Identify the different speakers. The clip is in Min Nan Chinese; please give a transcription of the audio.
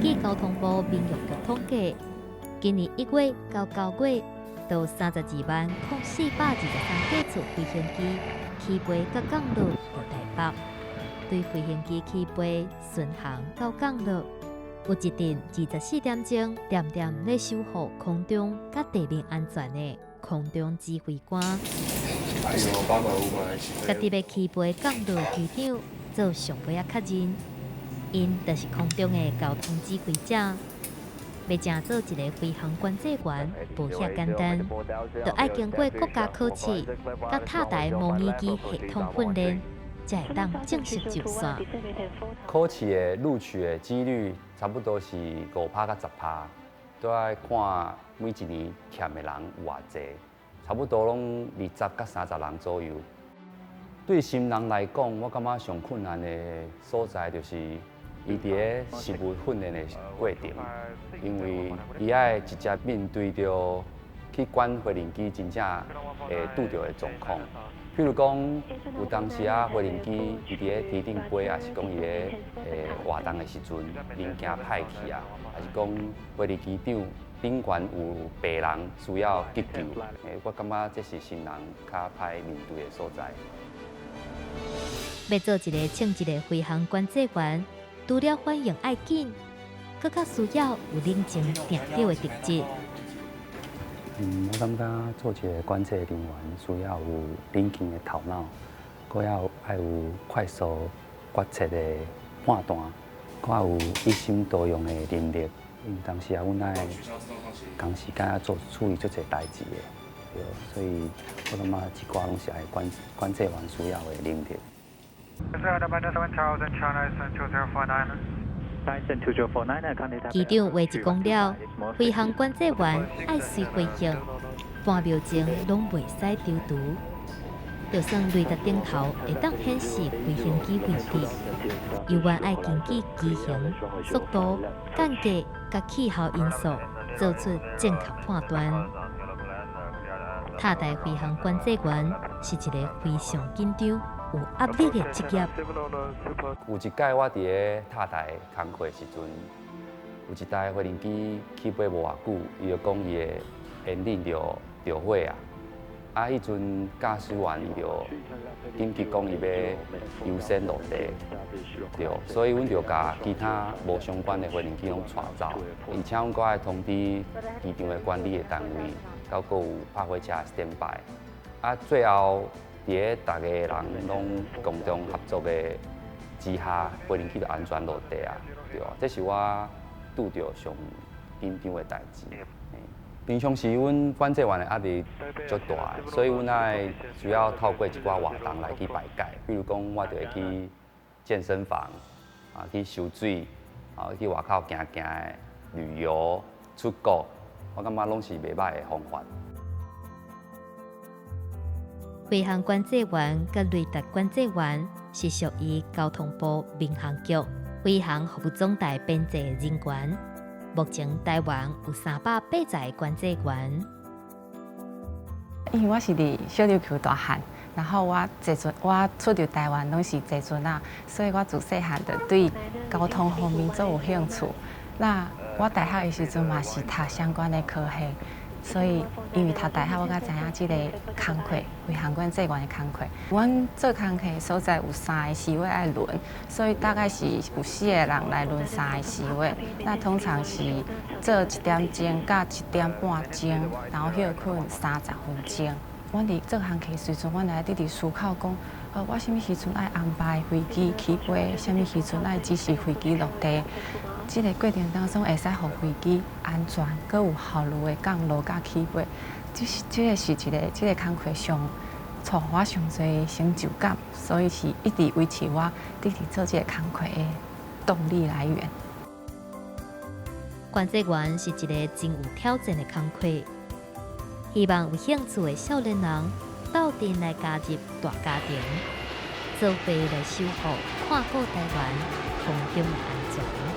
Speaker 1: 據交通部民航局統計，今年1月到9月，就有320,423架次飛行機起飛佮降落佇台北。對飛行機起飛、巡航到降落，有一陣24點鐘恬恬咧守護空中佮地面安全的空中指揮官。家己欲起飛降落機長做上尾仔確認，𪜶就是空中的交通指揮者。欲成做一个飛航管制員，無遐簡單，著愛經過國家考試，佮塔台模擬機系統訓練，才會當正式上線。
Speaker 2: 考試的錄取的幾率差不多是5趴到10趴，都愛看每一年簽的人有偌濟，差不多攏20到30人左右。對新人來講，我感覺上困難的所在就是伊佇咧實務訓練的過程，因為伊愛直接面對著去管飛行機真正會拄著的狀況。譬如講，有當時啊，飛行機伊佇咧天頂飛，抑是講伊咧活動的時陣，零件歹去啊，抑是講飛行機長頂懸有病人需要急救，我感覺這是新人較歹面對的所在。
Speaker 1: 欲做一个稱職的飛航管制員，除了反應愛緊，閣較需要有冷靜定著的特質。
Speaker 2: 我感覺做一个管制人員需要有冷靜的頭腦，閣要愛有快速決策的判斷，閣愛有一心多用的能力。因為當時啊，阮愛同時間啊做處理足濟代誌的，對，所以我感覺這寡攏是愛管制員需要的能力。
Speaker 3: China
Speaker 1: 機長話一講了，飛航管制員愛隨飛行，半秒鐘攏袂使丟除。就算雷達頂頭會當顯示飛行機位置，猶原愛根據機型、速度、間隔佮氣候因素，做出正確判斷。塔台飛航管制員是一个非常緊張、有壓力的職業。
Speaker 2: 有一擺我佇咧塔台工課的時陣，有一台飛行機起飛無偌久，伊就講伊的引擎著著火啊！啊，彼陣駕駛員伊就緊急講伊欲優先落地，對，所以阮就共其他無相關的飛行機攏帶走，而且阮閣愛通知機場的管理的單位，閣有拍火車 stand by。啊，最後佇咧逐个人攏共同合作的之下，飛行機就安全落地啊，對啊，這是我拄著上緊張的代誌。平常時，阮管制員的壓力足大，所以阮愛需要透過一寡活動來去排解。比如講，我就會去健身房，啊，去游水，啊，去外口行行的旅遊、出國，我感覺攏是袂䆀的方法。
Speaker 1: 飛航管制員佮雷達管制員是屬於交通部民航局飛航服務總隊編制人員。目前台灣有380個管制員。
Speaker 4: 因為我是佇小琉球大漢，然後我坐船，我出入台灣攏是坐船仔，所以我自細漢就對交通方面足有興趣。那我大學的時陣嘛是讀相關的科系，所以因為讀大學，我才知影這個工課，飛航管制員的工課。阮做工課的所在有三个時位愛輪，所以大概是有四个人來輪三个時位。那通常是做1點鐘到1點半鐘，然後歇睏30分鐘。阮佇做工課時陣，阮會直直思考講，我啥物時陣愛安排飛機起飛，啥物時陣愛指示飛機落地。這个過程當中會使予飛機安全、閣有效率的降落佮起飛，這是這个是一个這个工課上帶予我上濟成就感，所以是一直維持我直直做這个工課的動力來源。
Speaker 1: 管制員是一个真有挑戰的工課，希望有興趣的少年人鬥陣來加入大家庭，做伙來守護看顧台灣空中的安全。